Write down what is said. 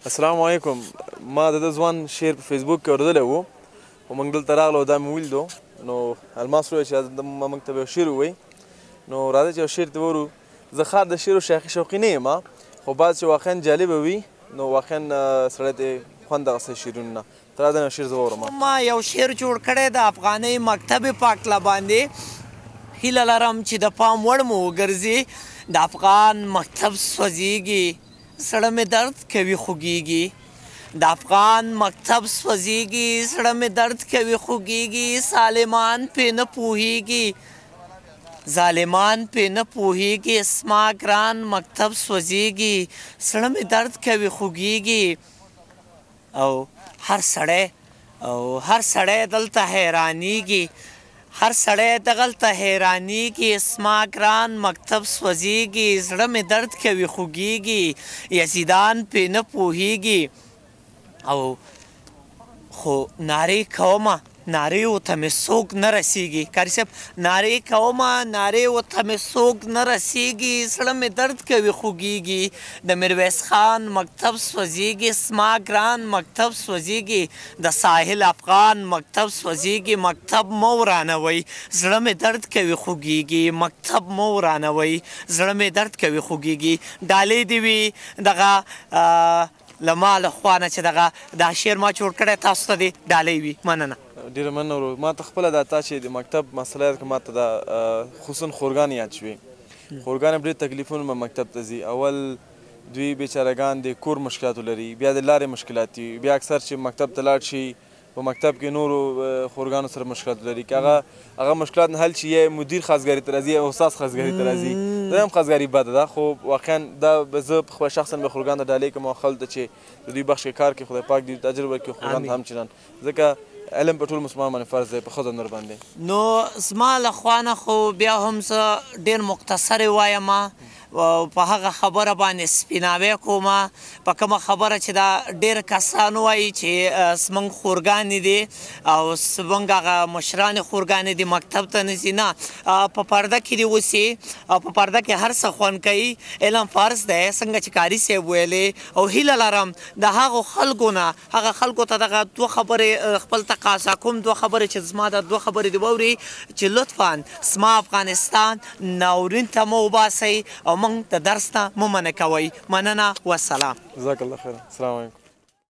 السلام علیکم. ما د ده ځوان شعر په فیسبوک کې اورېدلی و، خو موږ دلته راغلو دا مې ولیدو، نو الماس وویل چې موږ ته به یو شعر ووایي، نو راځه چې یو شعر ته وورو. زه ښار د شعر او شاخي شوقي نه یم، خو بعض چې واقعا جالبه وي نو واقعا سړی ته خوند دغسې شعرونه نه. ته راځه یو شعر زه واورم. ما یو شعر جوړ کړی د افغانۍ مکتب پاکله باندې، هیله لرم چې د پام وړ مو وګرځي. د افغان مکتب سوځېږي، زړه مې درد کوي خوږېږي. د افغان مکتب سوځېږي، زړه مې درد کوي خوږېږي. سالمان پې نه پوهېږي، ظالمان پې نه پوهېږي. زما ګران مکتب سوځېږي، زړه مې درد کوي خوږېږي. او هر سړی او هر سړی دلته حیرانېږي، هر سړی دغلته حیرانېږي. زما ګران مکتب سوځېږي، زړه مې درد کوي خوږېږي. یزیدان پې نه پوهېږي. او خو نارې کومه، نارې ورته مې څوک نه رسېږي. قاري صاحب نارې کومه، نارې ورته مې څوک نه رسېږي. زړه مې درد کوي خوږېږي. د میرویس خان مکتب سوځېږي، زما ګران مکتب سوځېږي. د ساحل افغان مکتب سوځېږي، مکتب مه ورانوئ، زړه مې درد کوي خوږېږي. مکتب مه ورانوئ، زړه مې درد کوي خوږېږي. ډالۍ دې وي دغه له ما له خوا نه چې دغه دا شعر ما جوړ کړی، تاسو ته دې ډالۍ وي. مننه. ډېره مننه ورور. ما ته خپله دا تا چې د مکتب مسله یاد کړه، ما ته دا خصوصا خورګانې یاد شوې. خورګانې په ډېر تکلیفونو به مکتب ته ځي. اول دوی بیچارهګان د کور مشکلات ولري، بیا د لارې مشکلات وي، بیا اکثر چې مکتب ته لاړ شي په مکتب کې نورو خورګانو سره مشکلات لري، که هغه مشکلات نه حل شي یا مدیر خواستګاري ته راځي یا استاد خواستګاري ته راځي. دا هم خواستګاري بده ده، خو واقعا دا به زه په خپل شخصا به خورګان ته ډالۍ کوم او خلکو ته چې د دوی بخش کې کار کوي، خدای پاک دوی ته اجر ورکړي، خورګان ته هم چنان، ځکه علم په ټول مسلمان باندې فرض دی، په ښځو نر باندې. نو زما له خوا نه خو بیا هم زه ډېر مختصر وایم، په هغه خبره باندې سپیناوی کوم، په کومه خبره چې دا ډېر کسان وایي چې زموږ خورګانې دي او زموږ هغه مشرانې خورګانې دي مکتب ته نه ځي. نه، په پرده کې دې اوسي او په پرده کې هر څه خوند کوي. علم فرض دی، څنګه چې قاري صاحب ویلې. او هیله لرم د هغو خلکو نه، هغه خلکو ته دغه دوه خبرې خپل تقاضا کوم، دوه خبرې چې زما دا دوه خبرې دې واوري چې لطفا زما افغانستان ناورین ته مه وباسئ او موږ د درس نه مه منع کوئ. مننه، وسلام. جزاک الله خیر. السلام علیکم.